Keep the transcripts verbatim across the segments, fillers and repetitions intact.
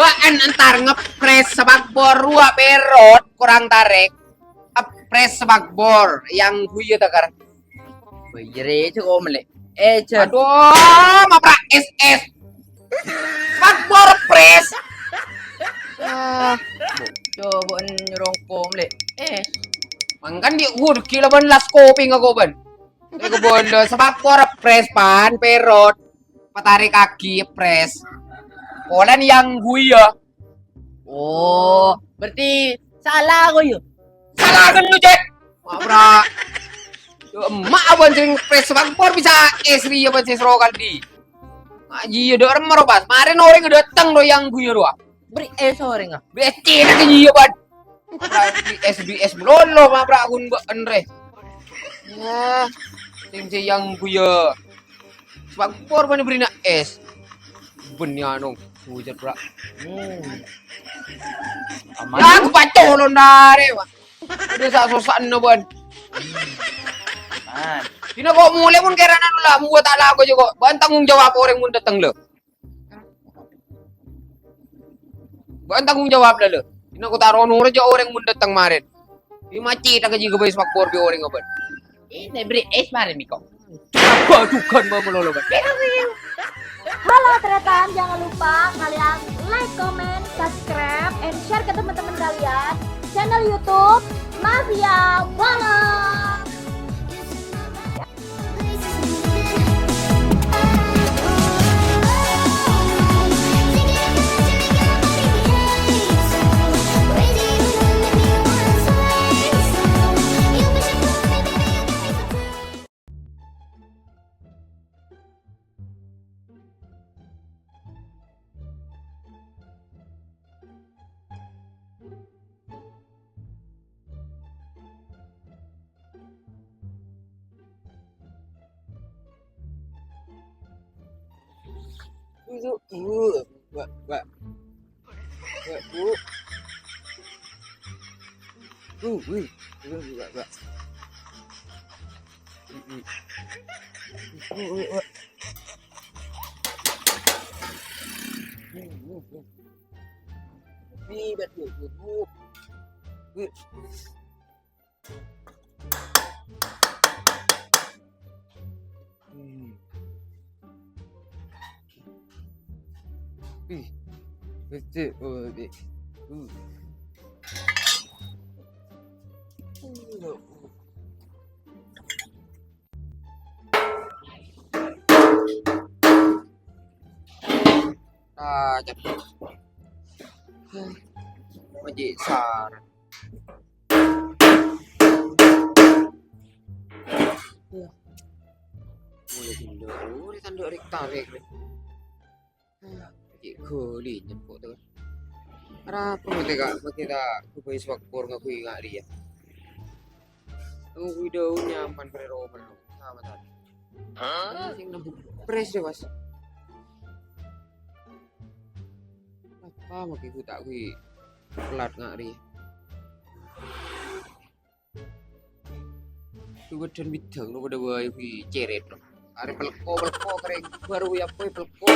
Bâ'en entar ngepres spakbor rowa perot, korang tarèk. Ngepres spakbor yang guya takar. Bâjârè cè' ko' mellè. Eh, Jan. Aduh, mapra es-es. Spakbor pres. Ah, coba nyerongko mellè. Eh, mangkan di' ghu' gila bân las kopi ngako bân. Eko bolo spakbor pres pan perot. Patarèkaghi pres. Polana yang guya. Oh, berarti salah ko' ya? Salah kan lu, Cek? Mapra. Yo, emma' abon sering pres spakbor bisa es riya ban ses rokal di. Ma' jiya do' remma ro pas. Marèn orèng dâteng do yang guya rowa. Beri es orèng, ah. Beri es cina ke jiya ban. Beri es, beri es melolo, mapra kun bâ'en rè. Ya, sing se yang guya. Spakbor bâni bherri'na es. Bânnè anu, bujur, Pra. Hmm. Aman. Ya, aku paco lon dâri, Pak. Udah sa' sosa'na, bân. Man. Dina ko' molè mon kèra anu la, mon ta' lako jâ ko'. Bân tanggung jawab orèng mon dâteng, lho. Bân tanggung jawab, lho. Dina ko' ta' ro noro jâ orèng mon dâteng marèn. Di macet ka jâ ghâbây spakbor bi' orèng, bân. Ini beri es mari, Miko. Apa dukan mama lolo, Bang? Halo, Tretan, jangan lupa kalian like, comment, subscribe, and share ke teman-teman kalian channel YouTube Mafia Bola. Wah, wah. Wah, wah. Uh, wih. Wah, wah. Uh, uh. Uh, uh, uh. Wih, bat, wih, wih, wih. Wih. Hmm. Ih, kecil, oh, dek. Uh. Uh. Ah, cepet. Maji sar. Mulai tanduk, mulai tanduk rek tarik. Cek goli nyepuk tuh. Arapa mate, Kak? Mate ta' ghâbây spakbor ngaku inga' dia. Tunggu daun nyaman pre roman. Sama tadi. Hah? Sing nembuk pres deh, Mas. Apa mate ku ta' wi pelat ngak ri. Duwâdhân bidhâng no padâ bhâi wi cèrèt no. Arè pelko, pelko, karè bâr wi apa pelko.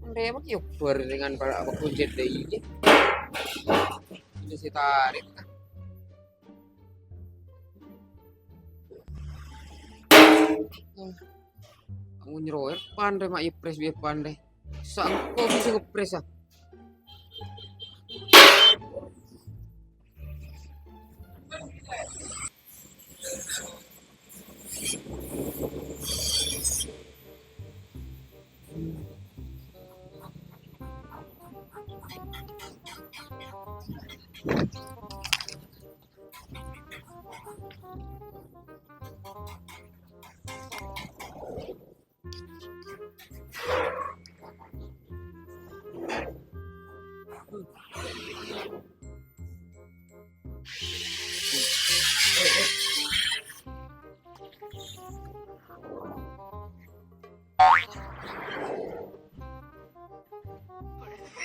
Ndè emang yo bâr dengan para apa kuncèt dâ' iyâ. Ini si tarik. Aku nyeroyer pandai mak ipres biar pandai. Sangko bisa ngepres ah.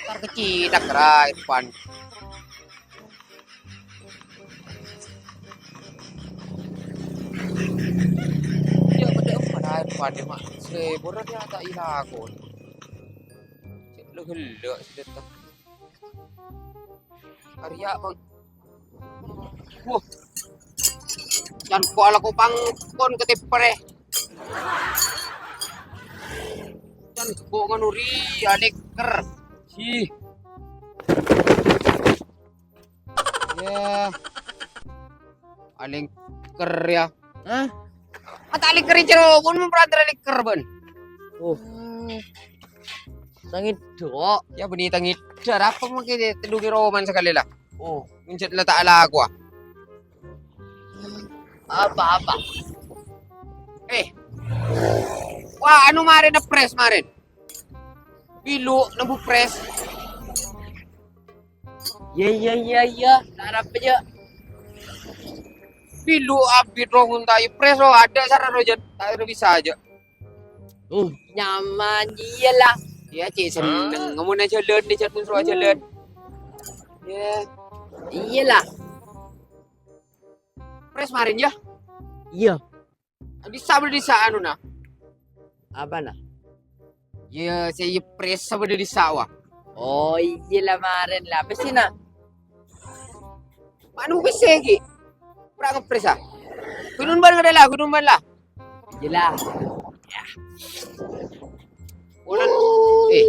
Tar kecil dak rai depan. Ya, pada apa dah depan dia, Mak? Seribu orang dia tak hilang pun. Cek lu Ghellâ' sè dâteng. Arèya', Bang. Wah. Can ko' alako pangkon katèpèrè. Can ko' nganu rèya lèker. Sih. Ya. Alèker ya. Hah? Mata alèker cero, pon memperantara lèker, bân. Oh. Tangèdhâ. Ya, bânnè tangèdhâ. Apa mungkin tèdungè roman sakalè la? Oh. Mencet la ta' alako, ah. Apa, apa? Eh. Wah, anu marèn, pres marèn. Bilu nembu pres. Iyâ, iyâ, iyâ, iyâ. Ta' arapa, jâ'. Bilu abit ro ngontai pres ro, adâ' sara ro, jâ'. Ta' ro bisa, jâ'. Uh, nyaman, iyâ la. Iyâ, cè' senneng. Mon ajhâlân, jâ', mon soro ajhâlân. Iyâ. Iyâ la. Pres marèn, yâ? Iyâ. Dissa' bâdâ dissa' anuna. Apana? Iyâ, sè iyâ pressa bâdâ dissa', wa. Oh, iyâ la marèn la. Pessèna? Manu pessè ghi'. Pra' ngepressa. Ghunong bân kadâ' la, ghunong bân la. Iyâ la. Polana, eh,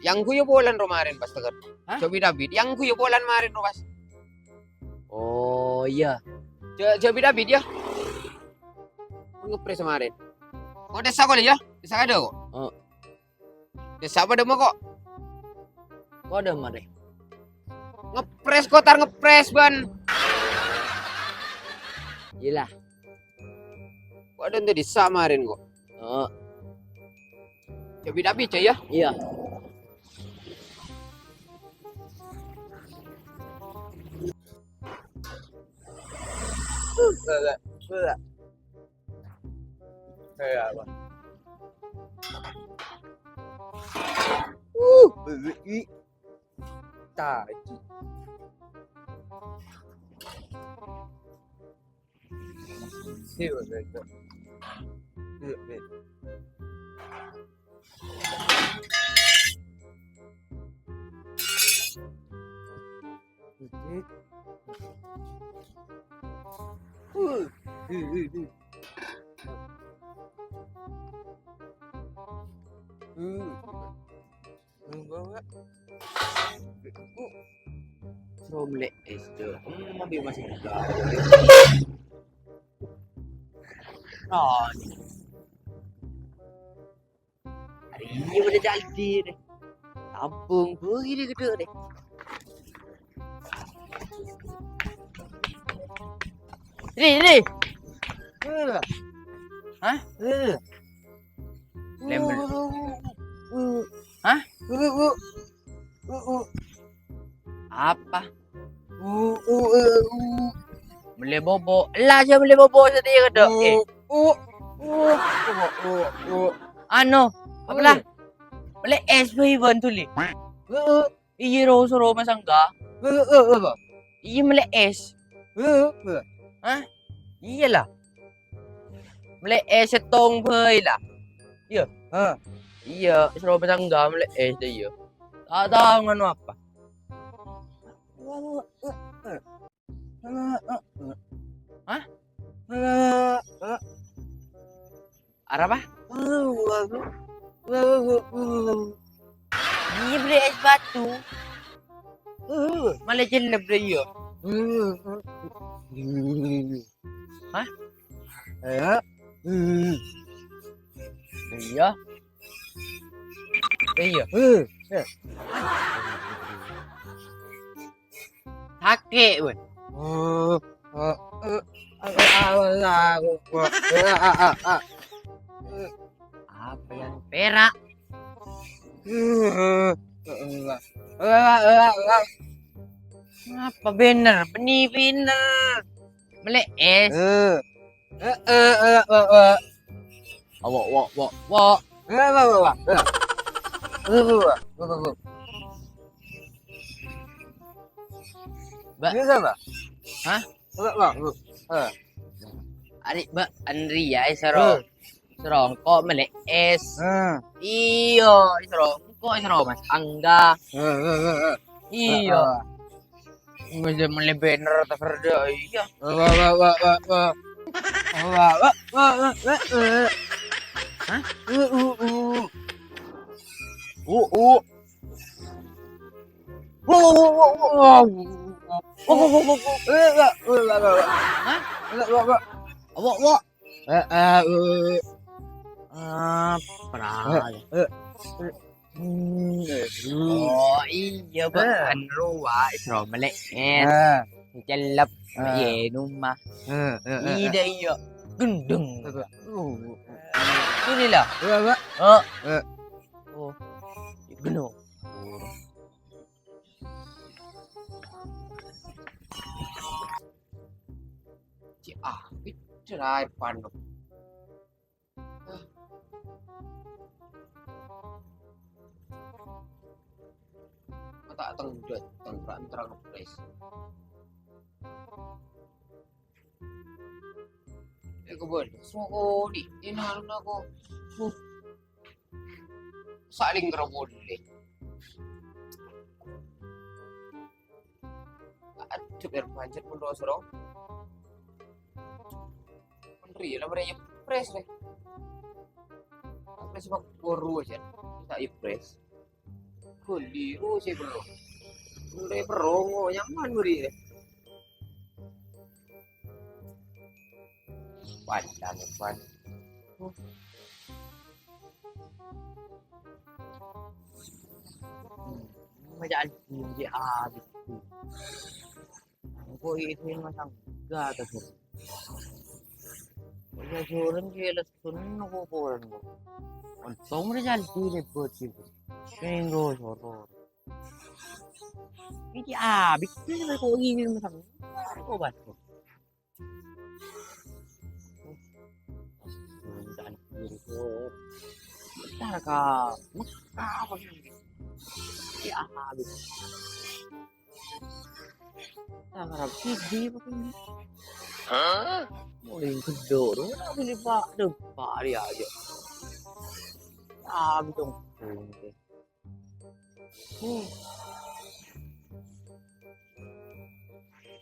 yang guyu polana ro marèn pas teker. Hah? Cobi David, yang guyu polana marèn ro pas. Oh, iyâ. Jâ-, jâ' bit-abit, yâ. Ngeprès marèn. Ko' dissa' ko' lè, yâ? Dissa' kadâ' ko'? Oh. Dissa' padâ ma' ko'? Ko' dâ' marè. Ngeprès, kotar ngeprès, bân. Iyâ la. Ko' dâ' ente dissa' marèn ko'? Oh. Jâ' bit-abit, jâ', yâ? Iyâ. Soro mellè es, Cok. Hmm, bi' masih muda. Oh, ini. Hari ini pada jadi deh. Tampung, bu, gini gede deh. Ini, ini. Hah? Lembel. Hah? Apa? Mellè bobo. Ella jâ' mellè bobo satèya kadâ'. Eh. Anu, apa la? Mellè es bhâi bân dhuli. Iyâ, ro-, soro masangga. Iyâ, mellè es. Hah? Iyâ la. Mellè es sèttong bhâi la. Iyâ. Iyâ, soro masangga mellè es dâ' iyâ. Ta' tao nganu apa. Hah? Arapa? Iyâ, bârâ' es batu. Malè cellep dâ' iyâ. Hah? Iyâ. Iyâ. Sakè', weh. Apa yang perak? Apa bener? Bânnè bener. Mellè es. Awo, wo, wo, wo. Ba'. Bisa, Ba'? Hah? Arè', Ba', anrèya, eh, soro. Soro engko' mellè es. Iyâ, soro. Kok ero, Mas? Angga. Eh, eh, eh, eh. Iyâ. Eh, eh. Nggak, jhâ' mellè banner ta' kerja, iyâ. Wah, wah, wah, wah, wah. Wah, wah, wah, wah, wah, wah. Hah? Uh, uh, uh. Uh, uh. Wah, wah, wah, wah, wah. Wah, wah, wah, wah, wah. Eh, wah, wah, wah, wah. Hah? Wah, wah, wah. Wah, wah. Eh, eh, eh. Ah, pernah. Eh, eh. Hmm, eh, hmm. Oh, iyâ, Pak. Eh. Anu, Wak, Isra Mi'raj. Eh. Cellep, eh. Iyâ, numma. Eh, eh, eh, eh. Ida, iyâ. Gendeng. Eh, eh. Inilah. Eh, Pak. Oh. Eh. Oh. Gendeng. Cè', ah, pècèr aè pano. Mata teng-, teng-, terang-terang ngepres. Eh, kebon. Soko di, ini harus aku. Huh. Saling ngerobolle. Aduh, biar pancet pun dosa dong. Menteri lah, mereka pres deh. Pres bak boru aja. Bisa ipres. Goli, oh, saya belum. Mulai perongo, nyaman beri deh. Panjang, pan. Hmm, macam anjing, dia habis. Kok itu yang masang gatas, Bro? Kok saya suruh dia lesun, kok koran, kok. Untung dia jadi ribut, sih, Bro. Minggu soro. Ini habis, ini kok ini masang. Kok bantu? Bentar, Kak. Mekah apa sih? Ya, habis. Tangan habis di apa ini? Hah? Mau yang kedua dong, tapi ini Pak, aduh, Pak, dia aja. Ya, habis dong. Hmm.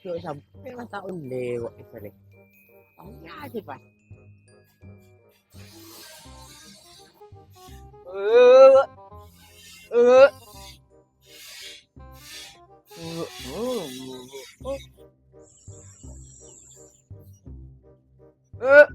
Yo, sampai lima tahun lewat itu deh. Tanya aja, Pak. Eh, eh. Eh. Eh.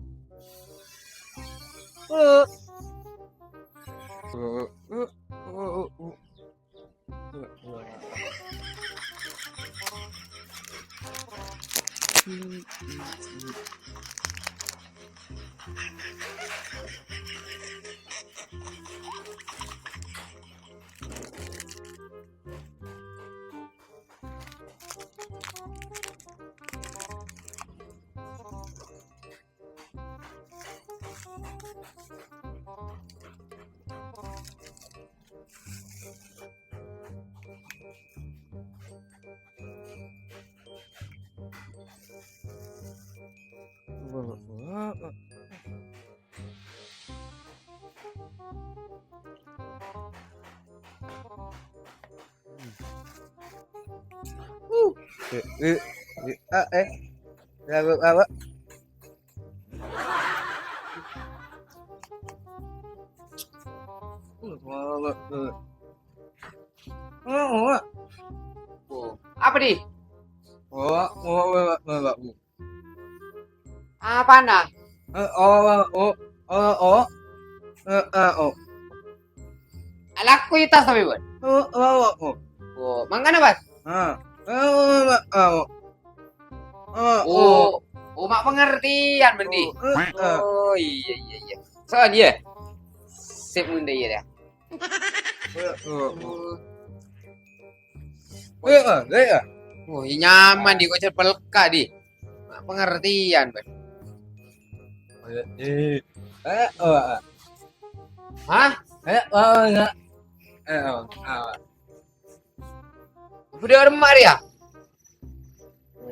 Eh, eh, eh, ah, eh. Ya, Pak, Pak, Pak. Oh, oh. Oh, apa, Di? Oh, oh, oh, oh, oh, oh. Apana? Eh, oh, oh, oh, oh, oh. Eh, eh, oh. Alaku itas tapi, Bun. Oh, oh, oh, oh. Oh, mangkana, Bas? Ah. Eh, oh, oh, oh, oh. Oh, oh. Oh, oh, mak pengertian, Bendi. Oh, eh, eh. Oh, iya, iya, iya. Soal dia. Sip, Bunda, iya, dah. Eh, eh, eh. Eh, eh, eh, eh. Oh, iya, nyaman, Di. Kok cepet peleka, Di? Mak pengertian, Bas. Eh, eh. Eh, oh, eh. Hah? Eh, oh, enggak. Eh, oh, ah. Udah remar ya?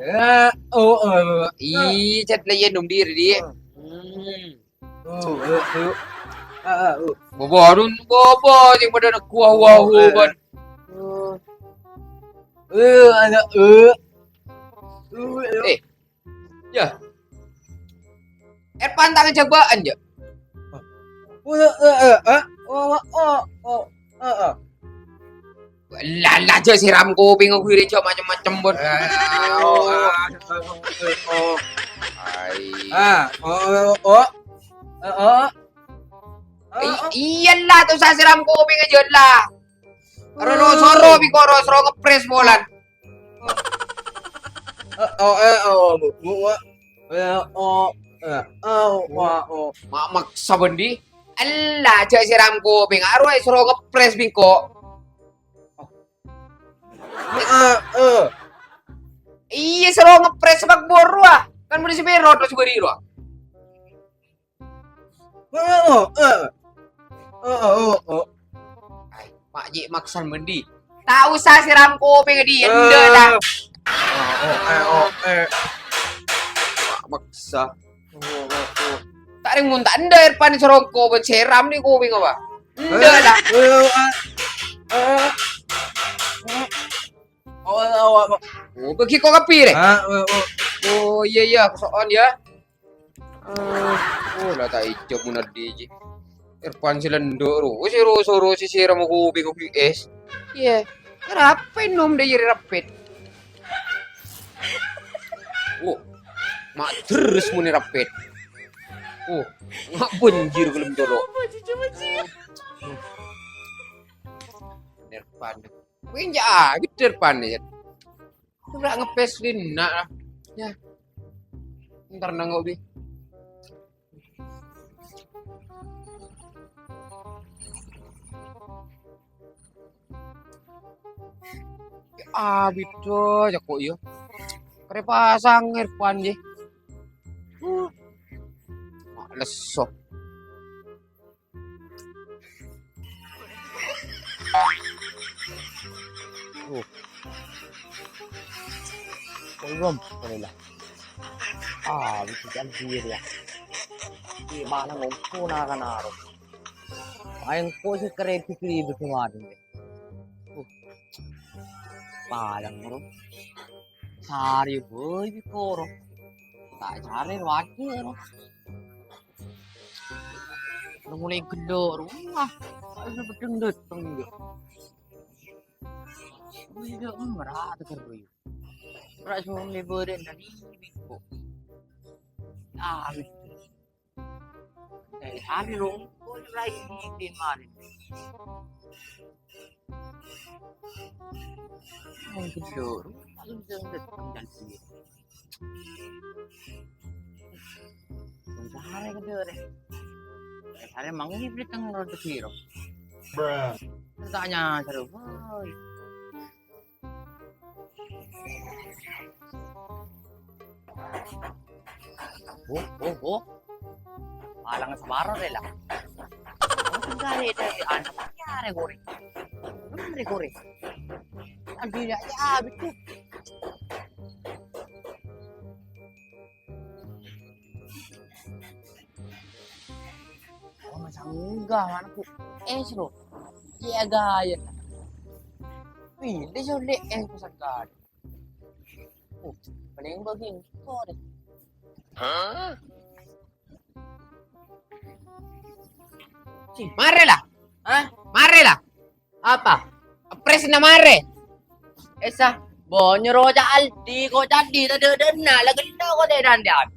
Eh, oh, oh, oh. Ih, cat lagi nom diri, Di. Hmm. Oh, eh, eh. Ah, ah, oh. Bobo, arun bobo, sing padâ negghu, wah, wah, Oh, eh. Ban. Oh. Eh, ana', eh. Eh, eh. Eh, ya. Erpan tangan jabaan, ya. Oh, eh, eh, eh. Oh, oh, oh, oh, eh, eh. Lah, lah, jhâ' siram kopèng aku rè, jhâ' macem-macem, Bon. Eh, oh, ah, oh, oh, oh. Ai. Ah, oh, oh, oh. Eh, oh. Eh, oh. I-, iyâ, la, ta' osa siram kopèng jâ, la. Ro, ro, soro, bi' koro, soro ngepres, Bolan. Eh, oh, eh, oh, bu, bu, bu. Eh, oh, eh, oh, wa, oh. Ma-, maksa bândi? Ella, jhâ' siram kopèng, aro soro ngepres bingko. Eh, eh. Iyâ, soro ngepres bâk buru, ah. Kan buru sè bârâ, terros bâri' ro. Eh, oh, eh. Eh, oh, oh, oh. Ai, Pak Ji maksan bândi. Ta' osa siram kopèng, Di. Endâ', la. Eh. Oh, oh, eh, oh, eh. Pak maksa. Oh, oh, oh. Ta' rèng mon ta' endâ' Erpan soro ko bân siram nè kopèng apa? Endâ', la. Eh, oh, eh. Eh. Oh, oh, oh, oh. Oh, bâgi ko kabbhi, rè? Ah, oh, oh. Oh, iyâ, iyâ, kaso'on, ya. Eh, oh, la ta' ijâb mon andi' jiyâ. Erpan sè lendhu' ro, sè ro-soro sè siram kopèng es. Iyâ, rapet nom dâ' iyâ rapet. Oh, ma' terros mon rapet. Oh, ma' bânjir ghellem colo'. Erpan. Kuwi jâ' abit Erpan, ya. Ora ngepes dinna', ya. Entar nang obi. Abit do, ya kok, ya. Kare pasang Erpan, ya. Huh. Lesso. Oh. Kolom, kolom lah. Ah, bisa kan dia ya. Di mana ngumpul nak kan aro. Main ko sih keren pikir itu kemarin. Uh. Palang ro. Sari boy koro. Tak cari lagi ro. Udah mulai gelo rumah. Ayo, bedeng deteng, ya. Udah merah tegar, boy. Ora suruh lebaran dari minggu. Ah, eh, hari lo. Udah lagi di kemarin. Ayo, gelo rumah. Ayo, bedeng deteng, dan sih. Sare kedua deh. Sare mangi beli teng roti piro. Tanya seru, boy. Oh, oh, oh. Palang separo deh lah. Enggak ada, ada, ada, ada, goreng. Ada, goreng. Ada, ya, ya, betul. Oh, masa enggak, mana, Bu? Es, loh. Iya, gaya. Wih, dia sudah es, masa enggak ada. Oh, paling bagi engkau deh. Hah? Cih, mare la. Hah? Mare la. Apa? Pres na mare. Essa, bo nyoro ca' Aldi, ko' ca' Aldi tadâ'-dâ'na, la ghellâ' ko' tè dâ'-andâ'ân.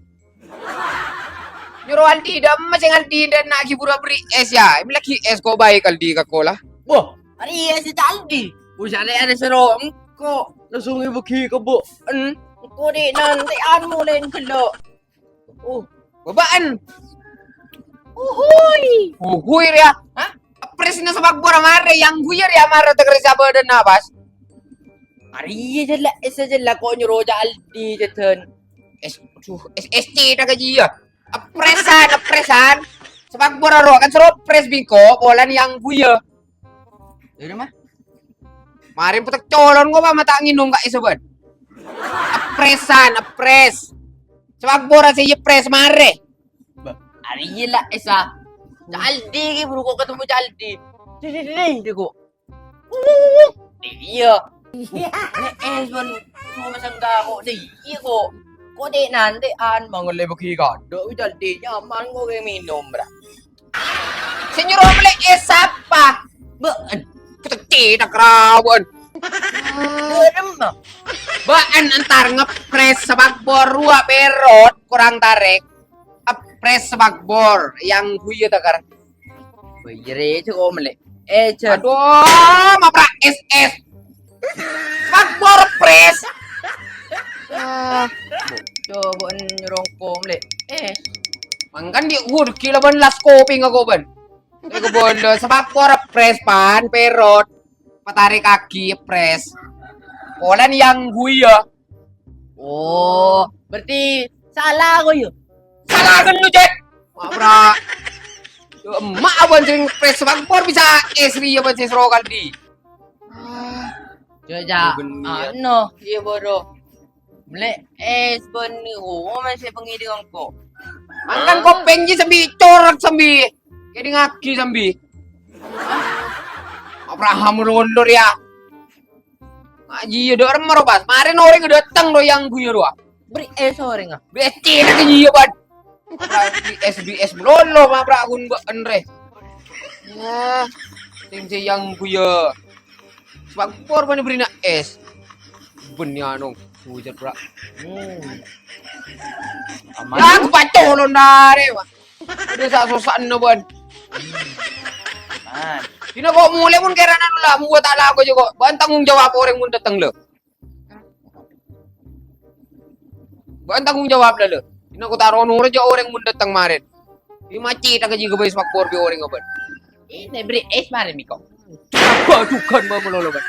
Nyoro Aldi, dâ'emma sè Aldi dâ'na ghi' buru aberri' es, ya. Em lagi es ko' baik Aldi ka kola. Wah, arèya es ca' Aldi. Usah lè arè sèro engko', langsung èbâghi ka bâ'en. Engko' dhi' nantè'an molè ghellâ'. Oh, bâbâ'en. Uhuy. Uhuy rèya. Hah? Presna sepak bola mare, yang guyer ya mare teker sabâdâna, pas. Arèya jâlla, essa jâlla ko' nyoro ca' Aldi, jâdân. Es, aduh, es, es tè ta' kajiyâ. Presan, presan. Sepak bola ro, kan soro pres bingko, bolan yang guyer. Iyâ, mah. Mare petek colon ko' pa mata nginum ka' isoban. Epresan, epres. Sabab bora se epres mare. Ba, arèya la esa. Caldi ki, buru ko' ketemu Caldi. Di, di, di, di, di, ko'. Iyâ. Nè, es, bân. Coma sangka ko'. Iyâ, ko'. Ko' dek nanti an mangolè bagi kado, Caldi nyaman ko' kayak minum, bra. Sè nyoro mellè es sapa? Bâ'en. Kecek-cek rawan. Bâ'en, bâ'en entar ngepres sepak bor rowa perot kurang tarik. Ngepres sepak bor yang guyu takar. Bâjârè cè' ko' mellè. Eh, Jan. Aduh, mapra es-es. Sepak bor pres. Ah, coba nyoro ko' mellè. Eh. Mangkana di' gurki laban las kopi ngako bân. Eko bolo sepak bor pres pan perot. Patarik kaki pres. Polana yang guyu. Oh, berarti salah ko' yâ? Salah kan lu, Cek? Mapra. Yo, emma' abân sering pres sepak bor bisa es ri abân sè soro Caldi. Ah, Jâ, jâ. Bânnè, yâ. Ano, iyâ, boro. Mellè es bânnè, oh, masih pengiding engko'. Mangkana kopèng jiyâ sambi corok sambi. Kèdingngaghi sambi. Abraham ulur-ulur, yâ. Ah, iyâ, dâ' remma rowa, Bas. Marèna orèng dâteng rowa yang guyu rowa. Bri es orèngnga. Bri es cèna ke iyâ, Bân. Bri es, bri es melolo, mapra ghun bâ'en rè. Yâ, sèng sè yang guyu. Sepak bor bân bherri'na es. Bânnè ano, bujur, Bra. Hmm. Aman. Yâ, aku pacolon dâri, Pak. Udah sa-, sosa'na, Bân. Man. Dina ko' molè mon kèrana la, mbuwâ ta' lako jâ ko'. Bân tanggung jawab orèng mon dâteng, lho. Bân tanggung jawab, lho, lho. Dina ko' ta' ro noro' jâ orèng mon dâteng marèn. Di macet ka jiyâ ghâbây sepak bor bi' orèng, Bân. Ini bri es marèn, Miko. Apa dukan mau melolo, Bân?